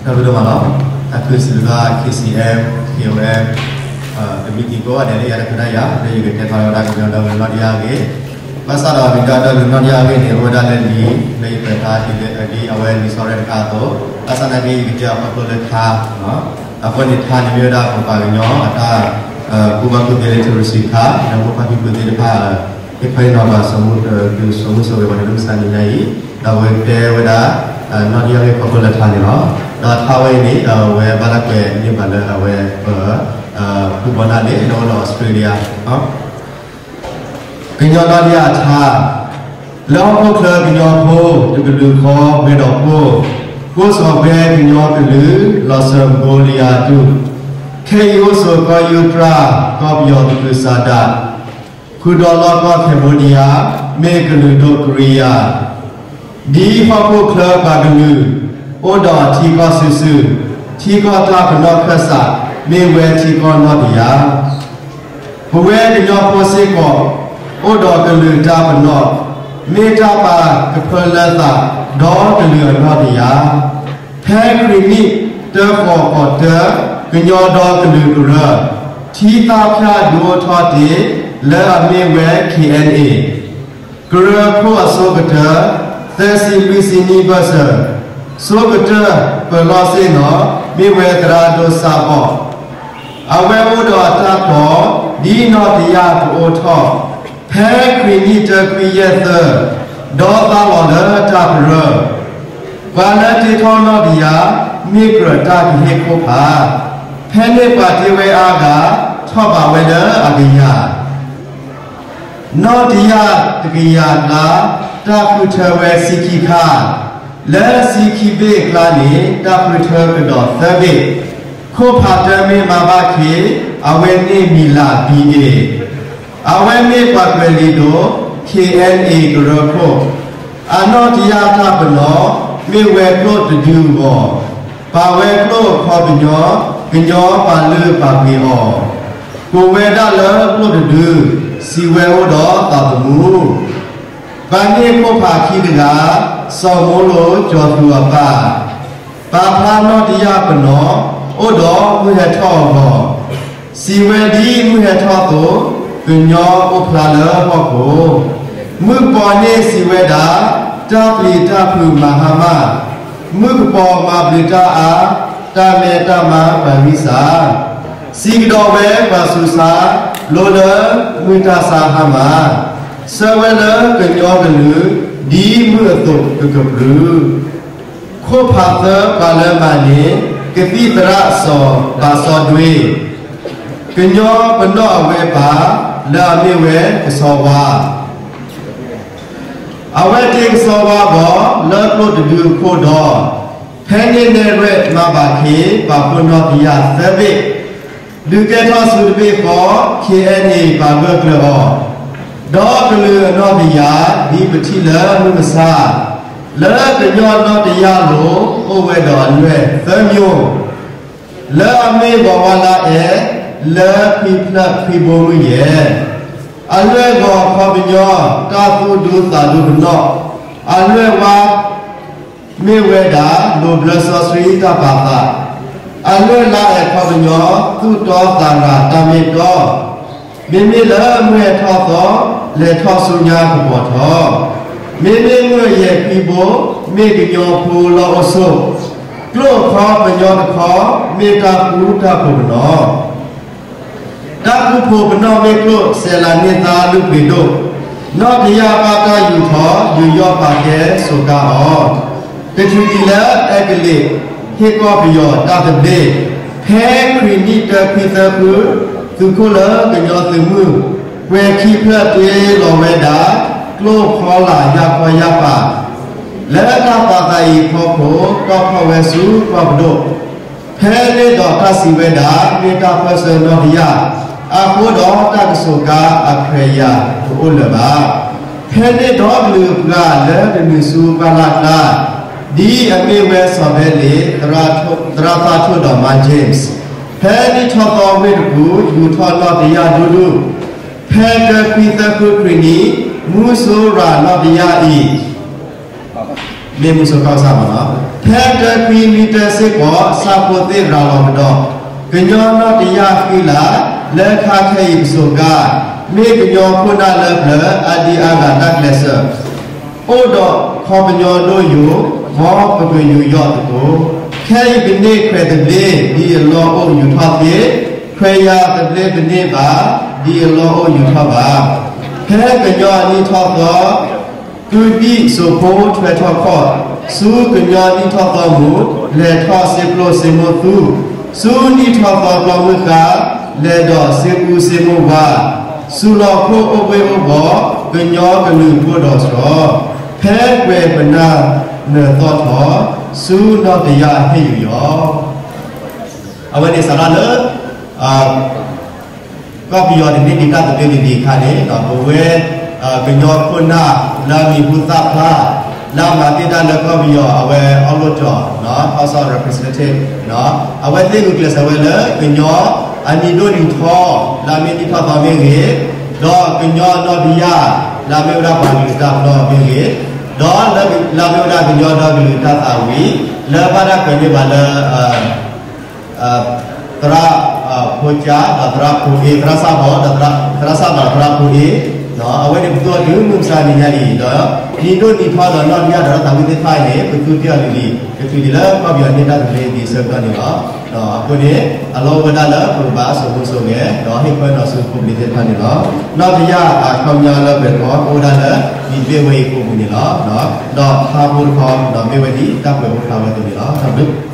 ဒီပုၢ်ဝဲၢ်မးလီၤ, တၢ်ခုစံးဘျုးဘၣ် K C M, K O M တမံၤသံၣ်ကိးဂၤဒဲးလၢယၤတၢ်ခွဲးတၢ်ယာ် လၢယကတဲထီၣ်ဝဲဒၣ်ကညီဒီကလုာ်နီၢ်တယၢ်အဂ့ၢ်, ဘၣ်ဆၣ်ဒီးကညီဒီကလုာ်နီၢ်တယၢ်အဂ့ၢ်န့ၣ် အိၣ်ဝဲဒၣ်လၢလံာ် လၢယပာ်ဖျါဒ်အဝဲလံာ်ဆီရဲၣ်တခါအသိး, ဘၣ်ဆၣ်သနာ်က့ ယကတဲအီၤခီဖျိလၢထါ, အဃိန့ၣ် ထါန့ၣ်မ့ၢ်ဝဲဒၣ်ပပှၤကညီအတၢ် ကူၣ်ဘၣ်ကူၣ်သ့လၢ tourism တခါ, ဒီးမိၢ်ပၢ်ဖံဖုသ့ၣ်တဖၣ် ဟ့ၣ်ခီဟ့ၣ်နီၤပှၤ သူၣ်မုာ်သးမုာ်ဆိၣ်ဂ့ၤပှၤန့ၣ် လၢမုၢ်ဆါနံၤညါအံၤ, ဒီးအဝဲတဲဝဲဒၣ် နီၢ်တယၢ်အဂ့ၢ်ခီဖျိလၢထါန့ၣ်လီၤ. ဒီးထါဝဲအံၤန့ၣ် အဝဲဘၣ်တၢ်ကွဲးန့ၢ်ဘၣ်လၢအဝဲ ပ ဖုဘီနၢ်န့ၣ် လၢအိၣ်လၢ Australia ကညီနီၢ်တယၢ်အထါ, လၢဟီၣ်ခိၣ်ချၢကညီဖိ တကလုာ်ဃီပှဲၤဒီးကိၢ်, ကိၢ်စီၤပှဲၤကညီကလုာ် လီၤစၢၤဘိလံအါဒူၣ်, ခဲအံၤအိၣ်ဆိးကီၢ်ယူၢ်တြၢ် ကီၢ်ပယီၤသကုၤဆးဒး, ဃုာ်ဒီးလီၢ်ကီၢ် Cambodia မ့ၢ်ကလုာ်ဒိၣ်ကရံယၤ ဒ်ဟီၣ်ခိၣ်ချၢပှၤကလုာ် အိၣ်ဒီးထံကီၢ်စုာ်စုာ်, ထံကီၢ်တၢ်ပနီၣ်ခၢၣ်စး မ့ၢ်ဝဲထံကီၢ်နီၢ်တယၢ်, ပဝဲကညီဖိစ့ၢ်ကီး အိၣ်ဒီးကလုာ်တၢ်ပနီၣ်, မ့ၢ်တၢ်ပာ်ကဖၢလၢသး ဒီးကလုာ်အနီၢ်တယၢ်, ဖဲခရံာ်နံၣ်တၢဃီၤဃီၤတၢ ကညီဒီကလုာ်ကရၢ ထံသၣ်ဖၠၣ်ဒုးအိၣ်ထီၣ်တ့ၢ် လၢအမ့ၢ်ဝဲ K N A ကရၢခိၣ်အဆိကတၢၢ် သၢဆံလွံၢ်ဆံနံၣ်ဘၢၣ်စၢၤ, ဆိကတၢၢ်ပၢၤလီၢ်ဆ့ၣ်နီၤ မ့ၢ်ဝဲသရၣ်ဒိၣ်စၢ်ဘီၣ်, အဝဲအိၣ်ဒီးအတၢ်တီ ဒ်နီၢ်တယၢ်ကအိၣ်ထီၣ် ဖဲခရံာ်နံၣ်တၢခွံယဲၢ်သၢ ဒီးသးလီၤလၢတၢ်ကရၢ ပှၤလၢတ့ထီၣ်နီၢ်တယၢ် မ့ၢ်ကြၢးတၢ်ကဟ့ၣ်ခိၣ်ဖး, ဖဲန့ၣ်ပှၤတ့ဝဲအါဂၤ ထီၣ်ဘးဝဲလၢအကယၤ နီၢ်တယၢ်တကယၤအကျါ တၢ်ဃုထၢဝဲဆံခံခါ, လၢဆံခံဘ့ၣ်အကျါန့ၣ် တၢ်ဃုထၢကဒီးသၢဘ့ၣ်, ခိၣ်ဖးတၢမ့ၢ်မါဘၣ်ခ့ အဝဲန့ၢ်မံၤလၢ် B A, အဝဲမ့ၢ်ပှၤကွဲးလံာ်ဒိၣ် K N A ကရၢခိၣ်, အနီၢ်တယၢ်တၢ်ပနီၣ် မ့ၢ်ဝဲကျိၣ်တဒုအဂီၢ်, ပာ်ဝဲကျိၣ်အခီပညီ ကညီပာ်လုၢ်ပာ်ပှ့ၤအီၤ, ကိးဝဲဒၣ်လၢကျိၣ်တဒု, စံးဝဲအိၣ်ဒီးသးသမူ ပာ်န့ၢ်ခိၣ်ဖးခံတဂၤ, စီၤမိလိကၠီၤသူအပၢ်, ပာ်ဖျါနီၢ်တယၢ်ပနီၣ် အိၣ်ဒီးမုၢ်ဟဲထီၣ်အဂီၢ်, စံးဝဲဒ်မုၢ်ဟဲထီၣ်အသိး, ကညီအိၣ်ဖျါလၢဟီၣ်ခိၣ်, မုၢ်ကပီၤန့ၣ်စံးဝဲဒၣ်, တၢ်ပျံၤတၢ်ဖုးမၤဟါမၢ်, မုၢ်ကပီၤမၤဘျုးတၢ်အါ, တၢ်မဲတၢ်မါပှၤဂံၢ်စၢ် စံးကဒီးဝဲပှၤဆူးဆါ လိလၢမုၢ်တၢ်ဆါဟါမၢ်, ဆၢဝဲလၢကညီကလုာ် ဒ်မုၢ်အသိးကကပြုၢ်, ခိၣ်ဖးသၢပှၤလၢမၤန့ၣ် ကသံၣ်သရၣ်စီၤဘၣ်စီဒွ့, ကညီပနီၣ်အဝဲပၢ် လၢအမ့ၢ်ဝဲကဆီဝါ အဝဲတ့ကဆီဝါဂီၤ လၢကျိၣ်တဒုအခိၣ်ဒီး, ဖဲန့ၣ်နဲၣ်ရွဲၣ်မါဘၣ်ခ့ ပာ်ဖှိၣ်နီၢ်တယၢ်သၢဘ့ၣ်, ဒုးကဲထီၣ်ဆူတဘ့ၣ်ဃီ K N A ပာ်ဂၢၢ်ကျၢၤအီၤ, ဒီးကလုာ်အနီၢ်တယၢ် ဒ်ပထံၣ်လၢမုၢ်မဆါ, လၢကညီနီၢ်တယၢ်လိၤ အိၣ်ဝဲဒီးအလွဲၢ်သၢမျိုး လၢအမ့ၢ်ဂီၤဝါလါအဲၣ် လၢခွံဖျၢၣ်ခွံဘိမုၢ်ယဲၢ်, အလွဲၢ်ဂီၤအခီပညီ တၢ်သူၣ်ဒူသးဒူကနီၣ်, အလွဲၢ်ဝါ မ့ၢ်ဝဲဒၣ် လိၤဘျၢစီဆှံတၢ်ပာ်သး, အလွဲၢ်လါအဲၣ်အခီပညီ သူၣ်တီသးရၤတၢ်မ့ၢ်တီ, မ့မ့ၢ်လၢမုၢ်ဟဲထီၣ်သီ လဲၤထီၣ်ဆူညါကပီၤထီ, မ့မ့ၢ်မုၢ်အယဲၢ်ခွံဘိ မ့ၢ်ကညီဖိလီၢ်အိၣ်ဆိး, ကျိၣ်အခီပညီတခီ မ့ၢ်တၢ်ဃူတၢ်ဖိးပနီၣ် တၢ်ဃူဖိးပနီၣ်မ့ၢ်ကျိၣ်စဲးလးန့ၢ်သါလုၢ်ပှ့ၤဒိၣ်, နီၢ်တယၢ်ဘၣ်တၢ်ယူာ်ထီၣ် ယူးယီၣ်ပာ်ကဲစိာ်ကါအီၤ, တချုးဒံးလၢအဲကလံး ဟ့ၣ်ကီၢ်ပယီၤတၢ်သဘျ့, ဖဲခရံာ်နံၣ်တၢခွံသၢဖု, သုးခိၣ်လၢကညီသုးမုၢ် ကွဲၤခံဖျၢၣ်တ့လီၤဝဲဒၣ် ကျိၣ်ဖီလာ်ယၢ်ခီယၢ်ပၤ, လၢတၢ်ပာ်သးအံၤအဖီခိၣ် တီၢ်ထီၣ်ဝဲဆူကီၢ်ပဒိၣ် ဖဲန့ၣ်ဒီးတၢ်စံးဝဲဒၣ် မ့ၢ်တၢ်ပၢၢ်ဆၢနီၢ်တယၢ်, အဃိဒီးတၢ်ကစိာ်ကါအခွဲးယာ်တအိၣ်လၢၤဘၣ်. ဖဲန့ၣ်ဒီးကလုာ်အပှၤလၢတနုာ်ဆူပှၢ်လၢ်ကျါ, ဒ်အမ့ၢ်ဝဲစီၤဘဲလ့း, သရၣ်သးထိၣ်ဒီးမါ James, ဖဲနံၣ်ထီၣ်သီဝ့ၢ်တပူၤ ယူာ်ထီၣ်နီၢ်တယၢ်ဒူဒူ, ဖဲတၢခွံသၢဖုခရံာ်နံၣ် မူစိရၤနီၢ်တယၢ်အံၤ မ့ၢ်မူစိကီၢ်ကစၢ်မးလီၤ. ဖဲတၢခွံနွံတၢစ့ၢ်ကီး ဆၣ်ဖိသ့ၣ်ရၤလီၤကဒီး, ကညီနီၢ်တယၢ်ဃံလၤ လၢခါခဲအံၤပစိၤကါ, မ့ၢ်ကညီခိၣ်နၢ်လၢပျၢၤအါဒံအါဂၤတၢ်ကျဲးစၢး အိၣ်ဒီးခီပညီဒိၣ်ယိာ်, မ်ပကယူးယီၣ်သကိး. ခဲအံၤပန့ၢ်ခွဲးသဘျ့ ဒ်အလီၢ်အိၣ်ယူာ်ထီၣ်သ့, ခွဲးယာ်သဘျ့ပန့ၢ်ဘၣ်, ဒ်အလီၢ်အိၣ်ယူာ်ထီၣ်ဘၣ်. ဖဲကညီအနံၣ်ထီၣ်သီ ကုၢ်ဒံၣ်စိာ်ဖိထွဲထီၣ်ခီၣ်, ဆူကညီနံၣ်ထီၣ်သီမူး လဲၤထီၣ်စ့ဖျိစ့မိၢ်သူ, ဆူနံၣ်ထီၣ်သီကျီမုၢ်ဃါ လဲၤဒီးစ့အူစ့မိၢ်ဝါ, စူၤလီၤခိၣ်အိၣ်ဘှ့ၣ်အိၣ်ဘှီၣ် ကညီကလုာ်ဘိၣ်ဒီးစှီၤ, ဖဲကွဲၤပနၢ်နၢၤသီၣ်ထီၣ် ဆူနီၢ်တယၢ်ဟ့ၣ်ယူးယီၣ်. အဝဲန့ၣ်စးထီၣ်လၢ ကီၢ်ပယီၤတနံၣ်ဒံးတၢ်သဘျ့နံၣ်ဒံးအခါန့ၣ် ပဝဲ ကညီခိၣ်နၢ်လၢအမံၤဟူသၣ်ဖျါ လၢအမၤတ့ၢ်တၢ်လၢကီၢ်ပယီၤ အဝဲအီၣ်လိၣ်တီၤ House of Representative အဝဲသ့ၣ်ဂုာ်ကျဲးစၢးဝဲလၢ ကညီအနံၤဒိၣ်နံၤထီ လၢအမ့ၢ်နံၣ်ထီၣ်သီမ့ၢ်ဂ့ၤ, ဒီးကညီနီၢ်တယၢ် လၢအမ့ၢ်ဝဲဒၣ်ပှၤကလုာ်တၢ်ပနီၣ်မ့ၢ်ဂ့ၤ, ဒီးလၢအမ့ၢ်ဝဲဒၣ်ကညီဒီကလုာ်တၢ်သးဝံၣ် လၢဘၣ်တၢ်ကွဲးန့ၢ်ပှၤလၢ သရၣ်ဖိကၠၣ် ဒီးသရၣ်ဖိအ့ၣ်, သရၣ်စၣ်ဘီၣ် ဒီးသရၣ်စၣ်ဘီၣ် ဒီးသရၣ်ဖိအ့ၣ်, အဝဲန့ၣ်ပသူအီၤတုၤမုၢ်မဆါတနံၤညါအံၤ ဒီးနံၣ်ဒိၣ်နံၤထီဒီးနီၢ်တယၢ်ဒီးတၢ်သးဝံၣ်သ့ၣ်တဖၣ်အံၤန့ၣ် ပသူတ့ၢ်အီၤလံၤလံၤ ကတုၤဒံးလၢကီၢ်ပယီၤန့ၢ်တၢ်သဘျ့ဒံးဆၢကတီၢ်န့ၣ်လီၤ. အဃိန့ၣ် အလီၢ်အိၣ်ဝဲဒၣ်လၢပကဘၣ်အစိာ်မူစိာ်ဂဲၤ ဒီးဟ့ၣ်ခွဲးနီၣ်ဆူဖိပလံၤသ့ၣ်တဖၣ်န့ၣ်လီၤ. နီၢ်တယၢ်အခီပညီလၢပှဲၤထီၣ်အိၣ်ဝဲဒၣ်လၢ မံၤတဘ့ၣ်ဝဲအံၤကိးပူၤန့ၣ်လီၤ. ဒီးထါဖိတခီ ဒီးမ့ၢ်ဝဲဒၣ်တၢ်ကွဲးဖိထါဝဲအသိးန့ၣ်လီၤ. တၢ်ဘျုး